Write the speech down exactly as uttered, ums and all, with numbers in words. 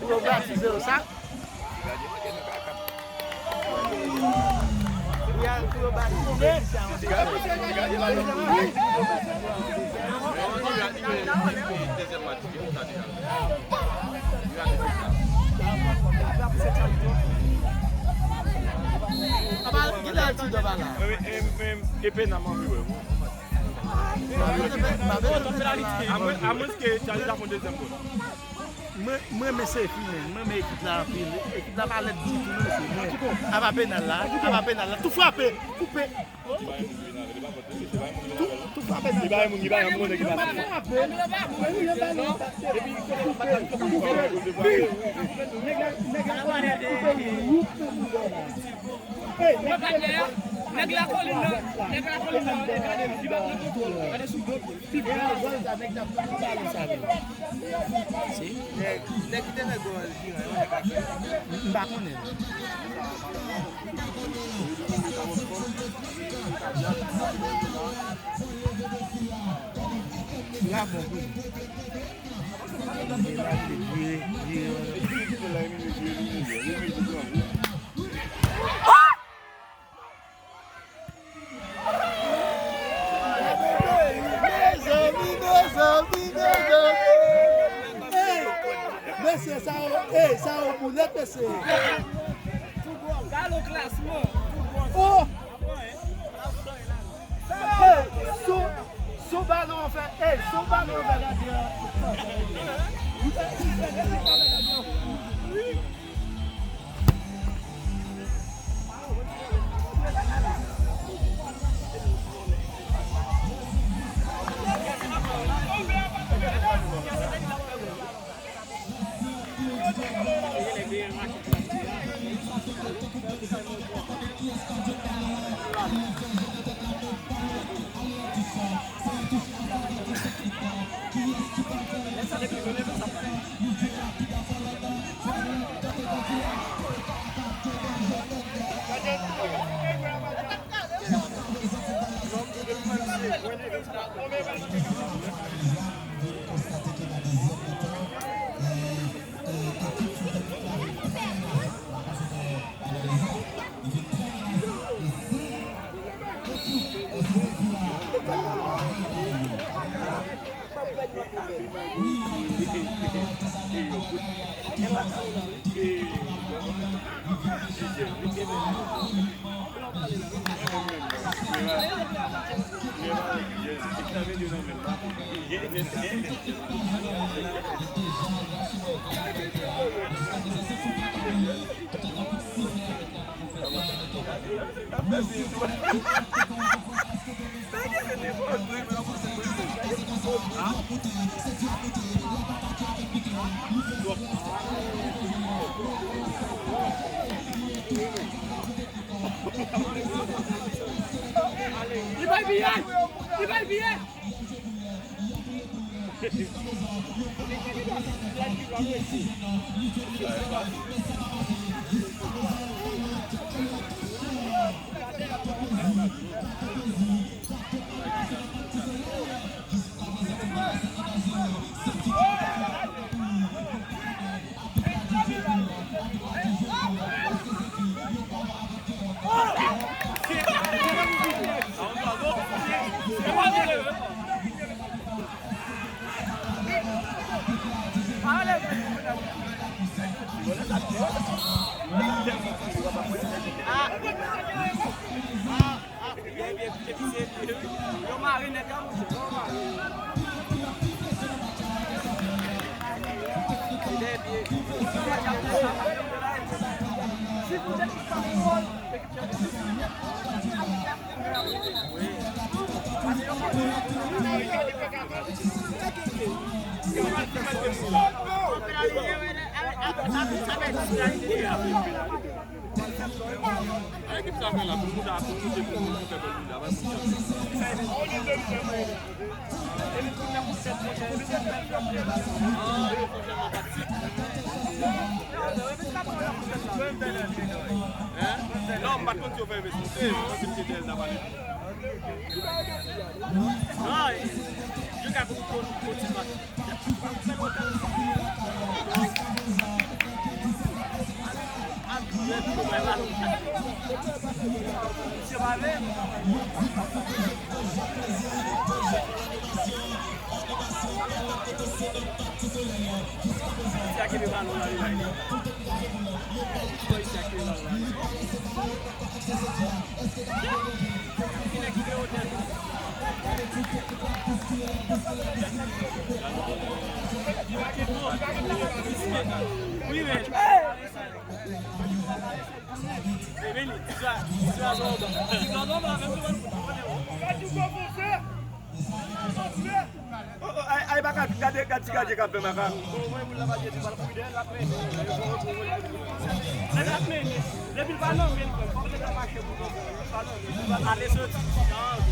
Pou yo batize yo sa. Pou y al, pou yo batize. Papa, ki lè ti dòm la? Epe nan manvi wè. Amwen, amwen ke Charles ap fè yon dezyèm gòl. Mwen, mwen renmen Sefi, men. Mwen renmen ekip la anpil. Ekip la pa lèd ditou, non, mesye. Men, apa penal la, apa penal la. Tou frape, koupe. Tou, tou frape nan. Li pa yon moun, li pa yon moun ki pa frape. Epi, koupe, koupe. Nèg la, nèg la, koupe. Mwen patnè, nèg la kolin nan, nèg la kolin nan, gade li, li pa pran kontwòl, gade sou do l. Pi bèl gòl sa, nèg la pran balon sa, men. Si. Nèg, nèg ki te fè gòl, ki ran, yo, nèg la. M pa konnen. Bravo, wi. Mezanmi, mezanmi, mezanmi. Hey! Mesye, sa yo, hey, sa yo boulèt, mesye. Galo klasman. Oh! Hey, sou, sou balon an fè, hey, sou balon an fè gadyen an. Li bay biyè! Li bay biyè! Yo mare nèg la, monchè. Yo mare. Ekip sa fè la, pou moun a pou moun se pou moun fè bèl moun la, pa pou moun. Non, m pa t konn si yo fè vès monte, mwen se te dèl nan pale. Non, yo ka konn konn konn ti pa. Ay, baka, gade, gade ti gadye k ap fè maka. Depi l pa nan men, fòk nèg la mache pou konprann. Ale soti.